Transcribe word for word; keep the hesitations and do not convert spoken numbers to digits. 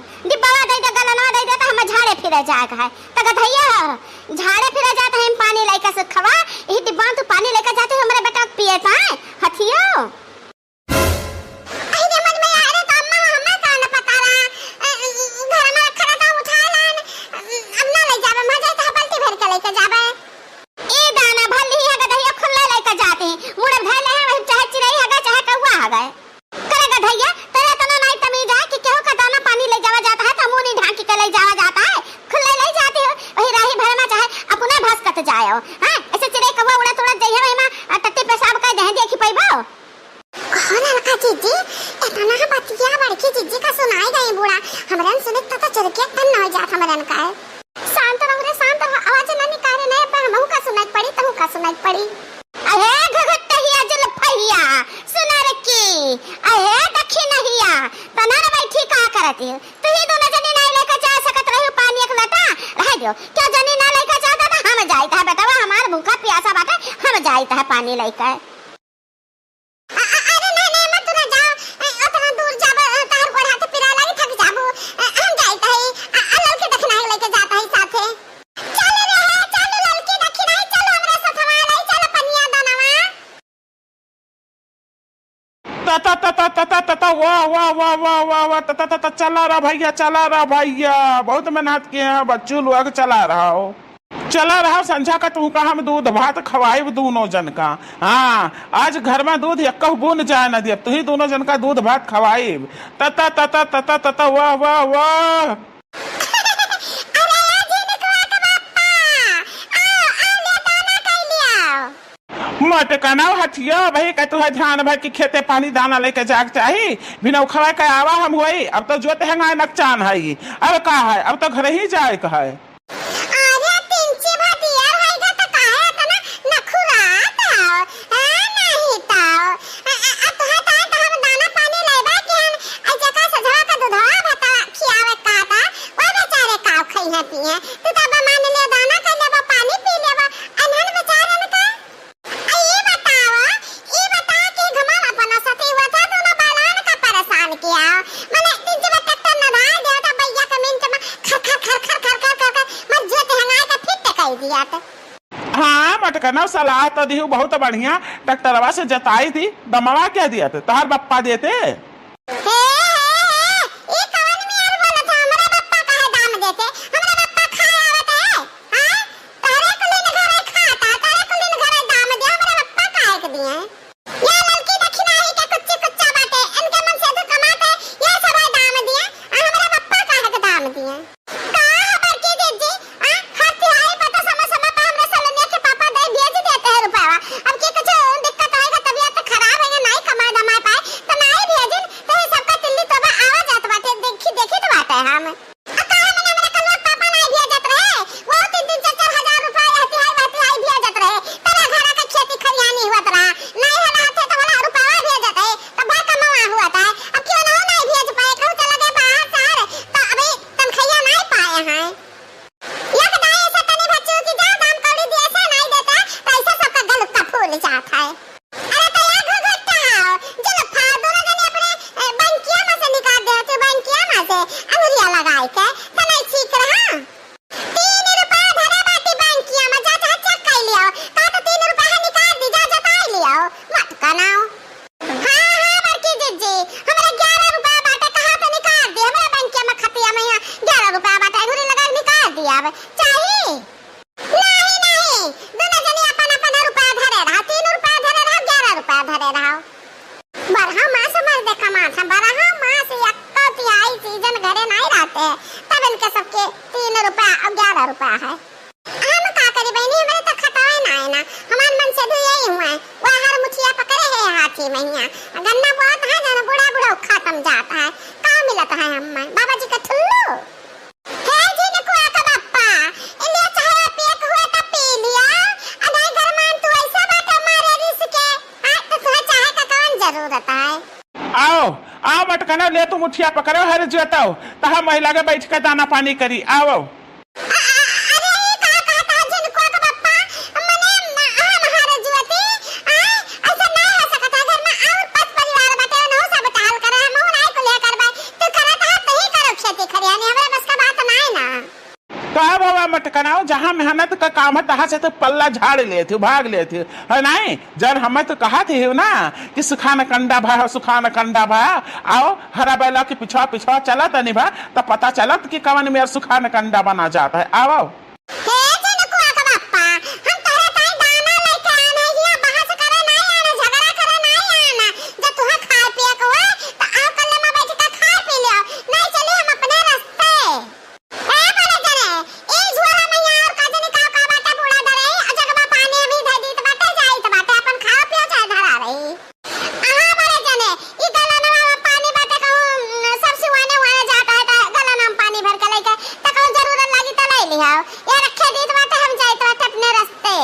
डिब्बवा दइ दे, गलनवा दइ दे, त हम झाड़े फिरे जाए के है। त गधइया, झाड़े फिरे जात है, हम पानी लइके सुखवा, यही डिब्बा तू पानी लइके जाते हमरे बेटा के पिए ताए, हथियो। अहि रे मन में, अरे त अम्मा, हमें का न पता रहा, अ, घर में रखा रहता, उठा लान, अब ना ले जाबे, मजा तो बल्टी भर के लइके जाबे। ए दाना भर लिही है गदहिया, खुल्ला लइके जाते हैं। मुड़े धइले हैं, वही चाहे चिरई हगा, चाहे कौआ हगा। करे गदहिया, तेरे इतना नाई तमीज है कि केहू का दाना पानी ले जावा जाता है, तो मुंह नहीं ढांकी के ले जावा जाता है। खुल्ला ले जाती हो, वही राही भर में चाहे अपना भसकत जाए हो। हाँ, ऐसे चिरई कौआ उड़त उड़त जइहे, वही में, आ, टट्टी पेशाब कर दे, देखी पैबो। कहो ललका जीजी, इतना बतिया बड़की जीजी का सुनाई गई बूढ़ा, हमरन सुनित त, त चुरके ठंड हो जात हमरन का है। शांत रहो रे, शांत रहो, आवाज ना निकाले, नहीं पर हमहू का सुनाई पड़ी, तहू का सुनाई पड़ी। अहे घुघुटहिया जुल्फहिया, सुनर की, अहे दखिनहिया, तना रे बैठी का करत है? तू ही दोनों जनी नाई लेके जा सकत रही पानी एक लोटा, रह दियो। क्यों जनी ना लेके जाता त हम जाइत है बेटवा, हमार भूखा प्यासा बाटे, हम जाइत है पानी लेके। अ-, अ-, अरे नहीं, नहीं, मत तू ना जाओ। अ, उतना दूर जाबो, अ, तोहर गोड़ हाथ पिराए लागी, थक जाबू। अ, हम जाइत हई। अ, अ, ललकी दखिनही लेके जात हई साथे। चल रे, चल ललकी दखिनही, चल हमरे सथवा, ले चल पनिया दनवा। तता, तता, तता, तता, वाह, वाह, वाह, तता, तता, चला रहा भइया, चला रहा भइया, बहुत मेहनत किहे हैं बच्चू लोग, चला रहा हो। चला रहा, संझा का तुहका हम दूध भात खवाइब दूनो जन का। हाँ, आज घर में दूध एक्कहू बून जाए न दियब, तुही दूनो जन का दूध भात खवाइब। तता, तता, तता, तता, वाह, वाह, वाह। अरे ए झिनकुआ के बप्पा, आओ, आओ, ले दाना कइ लियाओ। मटकनौ हथिया, वही का तुहे ध्यान भर कि खेते पानी दाना लेके जाग चाही, भिनौ खवाए के आवा हम होई, अब तो जोत हेंगाए नकचान हई, अब का है, अब तो घर ही जाए के है। अरे, तिनची भदियर होइगा त काहे एतना नखुरात हौ? हैं, नहीं तौ। अ, अ, अ, तोहे ताई त हम दाना पानी लेबे किहन, अ, जेका सझवा के दुधवा भतवा खियावे का ता, वो बेचारे काव खइहें पिहें। तू त अब मान ले दाना कइ लेबा, पानी पी लेबा, अनहन बेचारन का। आ, ई बताओ, ई बता कि घमा अपना साथी हुआ था, दोनों बालान का परेशान किया। मने, दिन जब ट्रैक्टर न धाए देव, तो भैया के मिनट में खर, खर, खर, मर जोत हंगाए के फिट कइ दिया त। हाँ, मटकनौ सलाह तो दिहू, बहुत बढ़िया। ट्रैक्टरवा से जताई दी, दमवा क्या दिया त? तोहार बप्पा देते? हे, हे, हे, ई कवन मियार बोलत है? हमरा बप्पा काहे दाम देते? हमरा बप्पा खाए आवत है? हाँ? तोहरे कुलिन घरे खाता, तोहरे कुलिन घरे दाम दे, हमरा बप्पा काहे के दिए? या ललकी दखिनही के कुच्ची कुच्चा बाटे, इनके मन से तू कमाते, ये सब है दाम दिए, आ हमरा बप्पा काहे के दाम दिए? का हो बड़की दीदी, आ, हर तिहाई पर तो समय समय पर हमरा सलोनिया के पापा दे भेज देते हैं रुपया। अब की कुछ दिक्कत आएगा, तबीयत खराब है या नहीं कमाए दमाए पाए, तो नहीं भेजिन, तो ये सबका तिल्ली तोबा आवा जात बाटे, देखी, देखी तो बाटे हम। आ काहे मने हमरा कलुआ पापा नाई भेजत रहे? वो तीन तीन चार चार हजार रुपया एहतिहाई वहतिहाई भेजत रहे। तोरा घरा के खेती खरियानी हुअत रहा। नाई होला हाथे तो होला रुपया भेजत है। तब भाई कमवा हुअत है। अब क्यों ना नाई भेज पाए? कहूँ चला गए बाहर शहर, तो अभी तनखैया नाई पाए हैं। एक दाई ऐसे तनी भच्चू की जा दाम कौड़ी दिए से नाई देते, तो ऐसे सबका गलुक्का फूल जात है। अरे त ए घुघुट्टा, जुल्फा, दोनों जने अपने, ए, बैंकिया में से निकाल दे, तू बैंकिया में से अंगुरिया लगाई के, त नहीं ठीक रहा। तीन रुपया धरे बाटी बैंकिया में, जा, जा, चेक कर लियो। कहा तो तीन रुपया है, निकाल दी, जा, जताई लियो। मटकनौ। हाँ, हाँ, बड़की जिज्जी, हमरा ग्यारह रुपया बाटे, कहा तो निकाल दे, हमरा बैंकिया में खतिया में यहाँ ग्यारह रुपया बाटे, अंगुरी लगा निकाल दिया अब। चाही? नहीं, नहीं, दुनो जनी अपन अपन रुपया धरे रहा, तीन रुपया धरे रहा, ग्यारह रुपया धरे रहा। बारह मास मर्दे कमात है, बारह मास एक्को तिहाई सीजन घरे नहीं रहते, तब इनके सबके तीन रुपया और ग्यारह रुपया है। हम का करी बहनी, हमरे तो खतवे ना है ना, हमार मन से भी यही हुआ है, वह हर मुठिया पकड़े है हाथी में हिया, गन्ना बोआत है जन बूढ़ा बूढ़ा खत्म जाता है, का मिलत है हम में, बाबा जी का ठुल्लू। हे झिनकुआ के बप्पा, इलियो चाहे पिए के हुए त पी लियो, आ नहीं गरमान तू ऐसा बात मारे रिस के, हाँ, तो तुहे चाहे का कौन जरूरत है? आओ, आओ मटकनौ, ले तू मुठिया पकड़ो, हर जोताओ, तहा महिला के बैठ के दाना पानी करी, आओ। अ-, अ-, अरे, ई का कहता है झिनकुआ के बप्पा? मने, हम हर जोती, आ, ऐसा नहीं हो सकता है, घर में और पांच परिवार बाटे, उनहु सब टहल करे, हम नहीं कुलिया करबे, तू करत है, तू ही करो खेती का बाबा मटकनाओ, जहाँ मेहनत का काम है, तहाँ से तो पल्ला झाड़ लेत हो, भाग लेत हो, है नाहीं? जन हमें तो कहत हो ना कि सुखान कंडा भा, सुखान कंडा भा, आओ, हरा बैला के पिछवा, पिछवा चलत नहीं भा, तो पता चलत कि कवन मेर सुखान कंडा बना जात है। आओ। हे जिनकुआ के बप्पा, हम तोहरे ताई दाना लेके आन है, हियाँ बहस करे नाहीं आन, झगड़ा करे नाहीं आन। जब तुहे खाए पिए के होए, तो आओ कल्ले में बैठ के खाए पी लियो, नाहीं चली हम अपने रस्ते। ए बड़े जने, ई झोला में यहाँ और का जनी का का बाटे बूड़ा धरे, आ जगवा पानी अभी धे दीत बाटे, जाइत बाटे, अपन खाओ पियो चाहे धरा रही। अहाँ बड़े जने, ई गलनवा में पानी बाटे, कहूँ, न, सब सिवाने उवाने जात है, त गलनवा में पानी भर के लइके, त कहूँ जरूरत लागी त लइ लिहाओ। या रखे दीत बाटे, हम जाइत बाटे अपने रस्ते।